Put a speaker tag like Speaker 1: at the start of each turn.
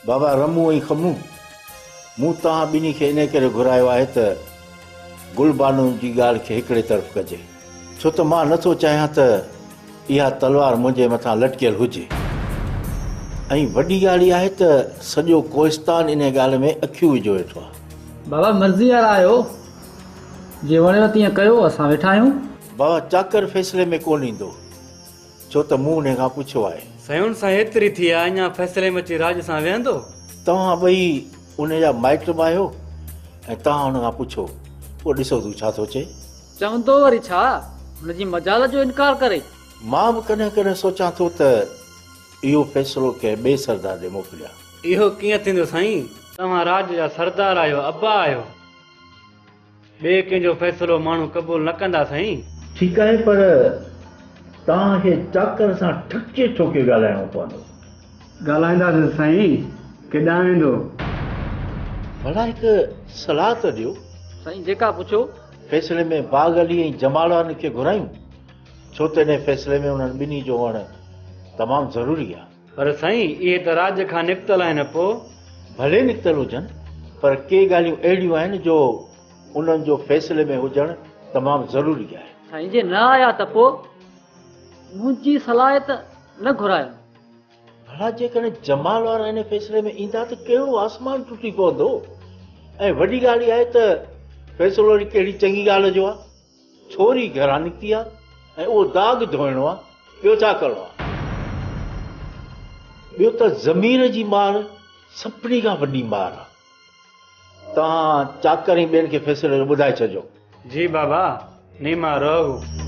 Speaker 1: بابا رمون ۽ خمون، مون توهان ٻنهي کي انهيء ڪري گهرايو آهي ته گل بانو جي ڳالهه کي هڪڙي طرف ڪجي، ڇو ته مان نه ٿو چاهيان ته اها تلوار منهنجي مٿان لٽڪيل هجي ۽ وڏي ڳالهه اها آهي ته سڄو ڪوهستان انهيء ڳالهه ۾ اکيون وجهيو ويٺو آهي.
Speaker 2: بابا مرضي وارا آهيو، جيئن وڻيو تيئن ڪيو، اسان ويٺا آهيون.
Speaker 1: بابا چاڪر فيصلي ۾ ڪونه ايندو. ڇو ته مون انهي کان پڇيو آهي.
Speaker 3: سيون سان ايتري ٿي آ اڃا فيصلي ۾ اچي راڄ سان ويهندو.
Speaker 1: توهان ٻئي انهي جا مائٽ به آهيو ۽ توهان ان کان پڇو پوء ڏسو ته هو ڇا ٿو چئي.
Speaker 2: چوندو وري ڇا؟ هن جي مجال جو انڪار ڪري.
Speaker 1: مان به ڪڏهن ڪڏهن سوچان ٿو ته اهو فيصلو ڪنهن ٻئي سردار ڏي موڪليان.
Speaker 3: اهو ڪيئن ٿيندو سائين؟ توهان راڄ جا سردار آهيو ابا آهيو. ٻئي ڪنهن جو فيصلو ماڻهو قبول نه ڪندا سائين.
Speaker 1: ٺيڪ آهي پر توهان کي چاڪر سان ٺڪي ٺوڪي ڳالهائڻو پوندو.
Speaker 3: ڳالهائينداسين سائين، ڪيڏانهن ويندو.
Speaker 1: ڀلا هڪ صلاح ته ڏيو.
Speaker 2: سائين جيڪا پڇو.
Speaker 1: فيصلي ۾ باغ علي ۽ جمال وارن کي گهرايون؟ ڇو ته انهي فيصلي ۾ انهن ٻنهي جو هئڻ تمام ضروري آهي.
Speaker 3: پر سائين اهي ته راڄ کان نڪتل آهن پوء؟
Speaker 1: ڀلي نڪتل هجن پر ڪي ڳالهيون اهڙيون آهن جو انهن جو فيصلي ۾ هجڻ تمام ضروري آهي.
Speaker 2: سائين جي نه آيا ته پوء؟ منهنجي صلاح آهي ته نه گهرايو.
Speaker 1: ڀلا جيڪڏهن جمال وارا ان فيصلي ۾ ايندا ته ڪهڙو آسمان ٽٽي پوندو ۽ وڏي ڳالهه اها آهي ته فيصلو وري ڪهڙي چڱي ڳالهه جو آهي. ڇوري گهران نڪتي آ ۽ اهو داغ ڌوئڻو آ، ٻيو ڇا ڪرڻو آ؟ ٻيو ته ضمير جي مار سڀني کان وڏي مار آ. توهان چاڪر ۽ ٻين کي فيصلو جو ٻڌائي ڇڏجو.
Speaker 3: جي بابا، نيما روغ.